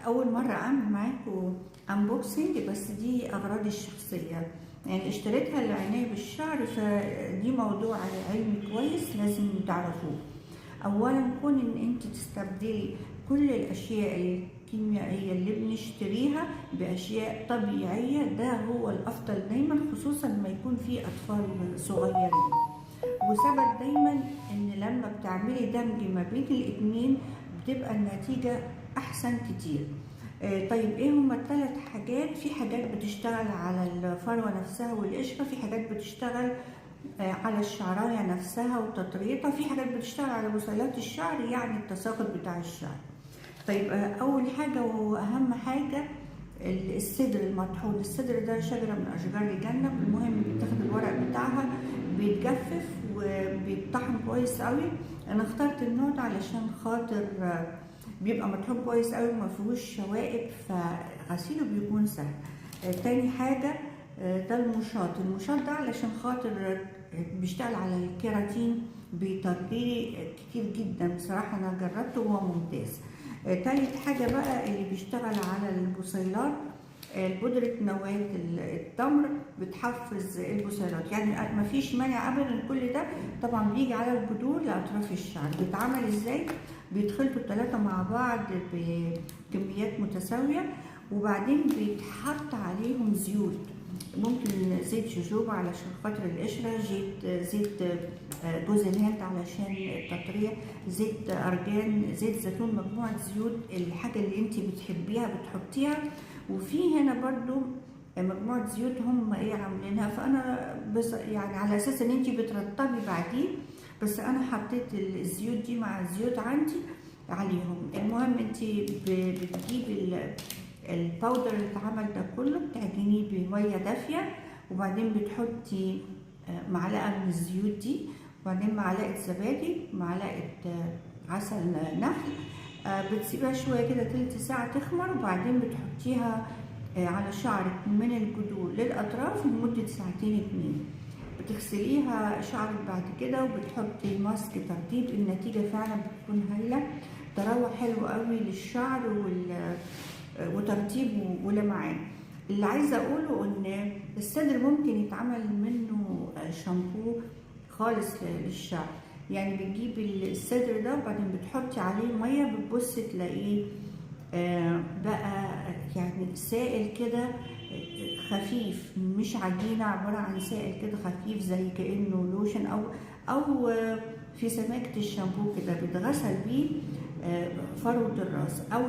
اول مرة اعمل معاكم unboxing، بس دي اغراضي الشخصية، يعني اشتريتها للعنايه بالشعر، فدي موضوع علمي كويس لازم تعرفوه. اولا كون ان انت تستبدلي كل الاشياء الكيميائية اللي بنشتريها باشياء طبيعية، ده هو الافضل دايما، خصوصا لما يكون في اطفال صغيرين. وثبت دايما ان لما بتعملي دمج ما بين الاتنين بتبقى النتيجة احسن كتير. طيب ايه هما الثلاث حاجات؟ في حاجات بتشتغل على الفروه نفسها والقشره، في حاجات بتشتغل على الشعرايه نفسها وتطريتها، في حاجات بتشتغل على بصيلات الشعر يعني التساقط بتاع الشعر. طيب اول حاجة واهم حاجة السدر المطحون. السدر ده شجرة من اشجار الجنة. المهم بتاخد الورق بتاعها بيتجفف وبيتطحن كويس قوي. انا اخترت النوع ده علشان خاطر بيبقى مطحون كويس قوي وما فيهوش شوائب، فغسيله بيكون سهل. تاني حاجة ده المشاط. المشاط ده علشان خاطر بيشتغل على الكيراتين، بيطريه كتير جدا، بصراحة انا جربته وهو ممتاز. تالت حاجة بقى اللي بيشتغل على البصيلات، بودرة نواة التمر بتحفز البصيلات، يعني مفيش مانع ابدا. كل ده طبعا بيجي على الجذور لاطراف الشعر. بيتعمل ازاي؟ بيتخلطوا الثلاثة مع بعض بكميات متساوية، وبعدين بيتحط عليهم زيوت، ممكن زيت جوجوبا علشان خاطر القشرة، زيت جوز الهند علشان التطرية، زيت أرجان، زيت زيتون، مجموعة زيوت الحاجة اللي انت بتحبيها بتحطيها. وفي هنا برضو مجموعة زيوت هم ايه عاملينها، فأنا بس يعني على أساس ان انت بترطبي بعديه، بس أنا حطيت الزيوت دي مع الزيوت عندي عليهم. المهم انت بتجيبي ال powder اللي اتعمل ده كله، بتعجنيه بميه دافيه، وبعدين بتحطي معلقه من الزيوت دي، وبعدين معلقه زبادي، معلقه عسل نحل، بتسيبها شوية كده تلت ساعة تخمر، وبعدين بتحطيها على شعرك من الجذور للاطراف لمدة ساعتين 2. بتغسليها شعرك بعد كده وبتحطي ماسك ترطيب. النتيجة فعلا بتكون هايلة، تروح حلو قوي للشعر وترطيب ولمعان. اللي عايزه اقوله ان الصدر ممكن يتعمل منه شامبو خالص للشعر، يعني بتجيبي الصدر ده وبعدين بتحطي عليه مية، بتبصي تلاقيه بقى يعني سائل كده خفيف، مش عجينه، عبارة عن سائل كده خفيف زي كانه لوشن او في سماكه الشامبو كده، بيتغسل بيه فروه الراس او